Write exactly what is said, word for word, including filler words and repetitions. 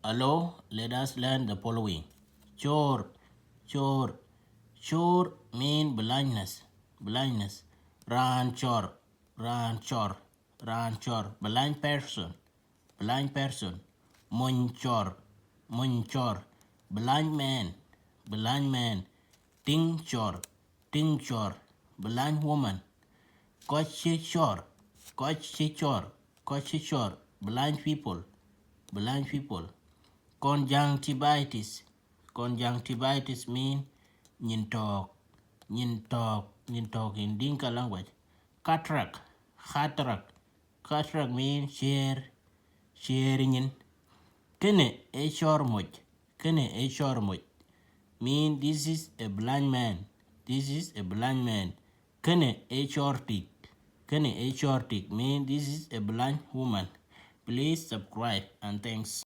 Hello, let us learn the following. Cɔɔr, cɔɔr, cɔɔr mean blindness, blindness. Raan cɔɔr, raan cɔɔr, raan cɔɔr, blind person, blind person. Mony cɔɔr, mony cɔɔr, blind man, blind man. Tiŋ cɔɔr, tiŋ cɔɔr, blind woman. Kɔc cï cɔɔr, kɔc cï cɔɔr, kɔc cï cɔɔr, blind people, blind people. Conjunctivitis, conjunctivitis mean nyin tɔɔk, nyin tɔɔk, nyin tɔɔk in Dinka language. Cataract, cataract, cataract mean ciëër, ciëër nyin. Kënë ee cɔɔr moc, kënë ee cɔɔr moc. Mean this is a blind man, this is a blind man. Kënë ee cɔɔr tik, kënë ee cɔɔr tik. Mean this is a blind woman. Please subscribe and thanks.